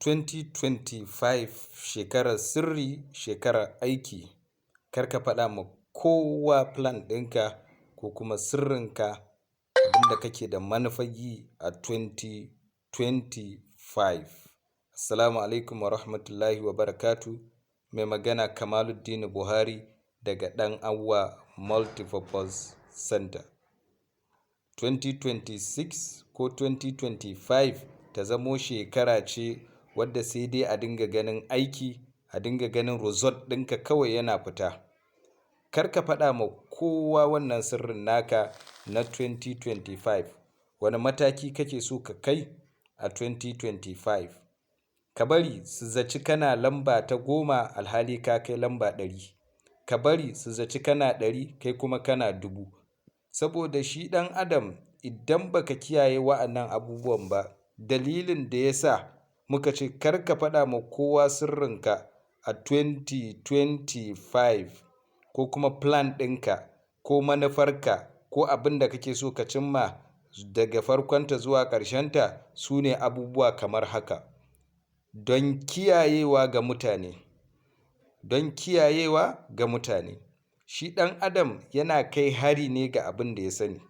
2025 shekarar sirri, shekarar aiki. Kar ka faɗa ma kowa plan ɗinka ko kuma sirrinka, abinda kake da manufar yi a 2025. Assalamu alaikum wa rahmatullahi wa barakatuh. Mai magana Kamaluddin Buhari daga Ɗan Awa Multipurpose Center. 2026 ko 2025 ta zamo shekara ce wadda sai dai a dinga ganin aiki, a dinga ganin result ɗinka kawai yana fita. Kar ka faɗa ma kowa wannan sirrin naka na 2025. Wane mataki kake so ka kai a 2025? Ka bari su zaci kana lamba ta 10, alhali ka kai lamba 100. Ka bari su zaci kana 100, kai kuma kana 1000. Saboda shi ɗan adam, idan baka kiyaye wa'annan abubuwan ba, dalilin da ya sa muka ce kar ka faɗa ma kowa sirrinka a 2025 ko kuma plan ɗinka ko manufarka ko abin da kake so ka cimma daga farkonta zuwa ƙarshenta, su ne abubuwa kamar haka. Don kiyayewa ga mutane, don kiyayewa ga mutane. Shi ɗan adam yana kai hari ne ga abin da ya sani.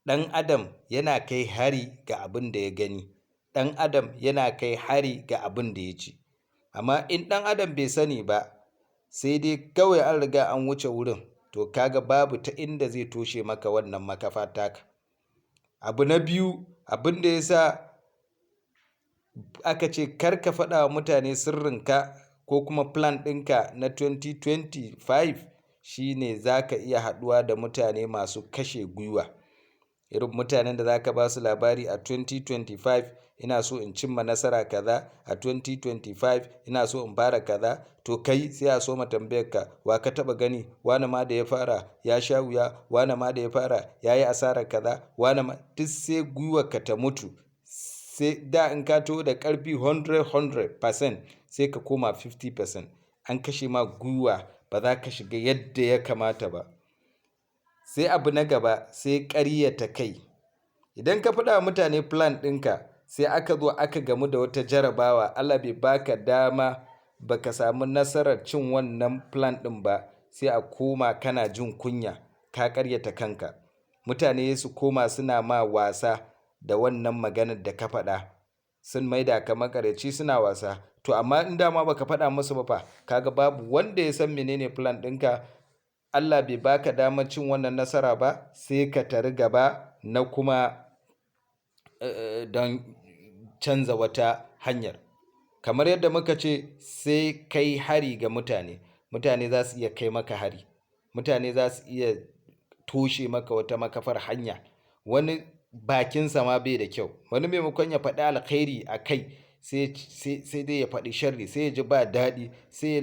Ɗan adam yana kai hari ga abin da ya gani. Ɗan adam yana kai hari ga abin da ya ji. Amma in ɗan adam bai sani ba, sai dai kawai an riga an wuce wurin, to kaga babu ta inda zai toshe maka wannan makafa taka. Abu na biyu, abin da ya sa aka ce kar ka faɗa wa mutane sirrinka ko kuma plan ɗinka na 2025, shine za ka iya haɗuwa da mutane masu kashe gwiwa. Irin mutanen da za ka ba su labari, a 2025 ina so in cimma nasara kaza, a 2025 ina so in fara kaza, to kai sai a soma tambayar ka, wa ka taɓa gani? Wane ma da ya fara ya sha wuya, wane ma da ya fara ya yi asarar kaza, wane ma duk, sai gwiwarka ta mutu. Sai da in ka taho da ƙarfi 100% sai ka koma 50%. An kashe ma gwiwa, ba za ka shiga yadda ya kamata ba. Sai abu na gaba, sai ƙaryata kai. Idan ka faɗa wa mutane plan ɗinka, sai aka zo aka gamu da wata jarabawa, Allah bai baka dama baka samu nasarar cin wannan plan ɗin ba, sai a koma kana jin kunya, ka ƙaryata kanka. Mutane su koma suna ma wasa da wannan maganar da ka faɗa. Sun maida ka maƙaryaci, suna wasa. To amma in dama baka faɗa musu ba fa, kaga babu wanda ya san menene plan ɗinka. Allah bai baka damar cin wannan nasara ba, sai ka tari gaba na kuma don canza wata hanyar. Kamar yadda muka ce, sai kai hari ga mutane. Mutane za su iya kai maka hari. Mutane za su iya toshe maka wata makafar hanya. Wani bakinsa ma bai da kyau. Wani maimakon ya faɗi alkhairi a kai, sai dai ya faɗi sharri, sai ya ji ba daɗi, sai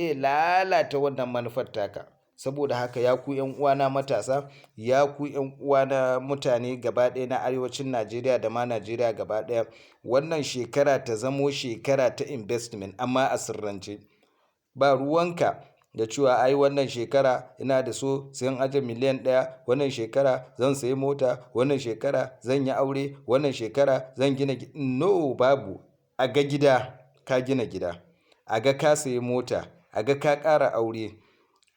ya lalata wannan manufar taka. Saboda haka, ya ku 'yan uwana matasa, ya ku 'yan uwana mutane gaba ɗaya na arewacin Najeriya da ma Najeriya gaba ɗaya, wannan shekara ta zamo shekara ta investment, amma a sirrance. Ba ruwanka da cewa ai wannan shekara ina da so sai in aje miliyan 1, wannan shekara zan sayi mota, wannan shekara zan yi aure, wannan shekara zan gina. No, babu. A ga gida, ka gina gida, a ga ka sayi mota, a ga ka ƙara aure,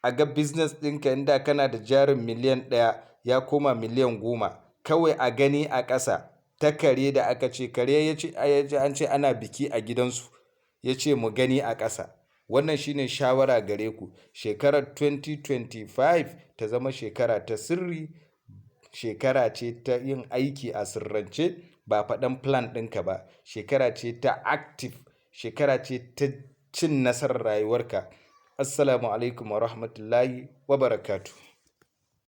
a ga business ɗinka, inda kana da jarin miliyan 1 ya koma miliyan 10. Kawai a gani a ƙasa. Ta kare da aka ce kare ya ce an ce ana biki a gidansu, ya ce mu gani a ƙasa. Wannan shine shawara gare ku. Shekarar 2025 ta zama shekara ta sirri, shekara ce ta yin aiki a sirrance, ba faɗan plan ɗinka ba. Shekara ce ta active, shekara ce ta cin nasarar rayuwarka. Assalamu alaikum wa rahmatullahi wa barakatuh.